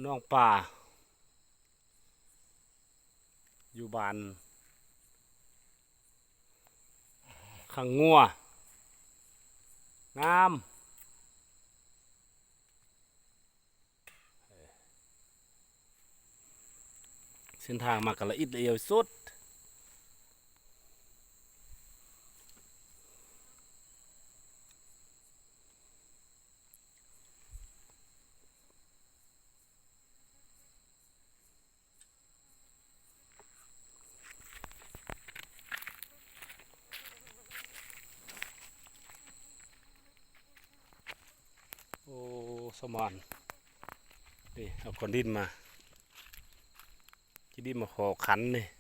ນ້ອງປາ ຢູ່ບ້ານຄັງງົວ ງາມ. ເສັ້ນທາງມາກໍລະອິດລະອຽວສຸດ. ໂອ້ ສະໝອນ ນີ້ ເອົາກ້ອນດິນມາ ຂີ້ດິນມາຂໍຂັນນີ້.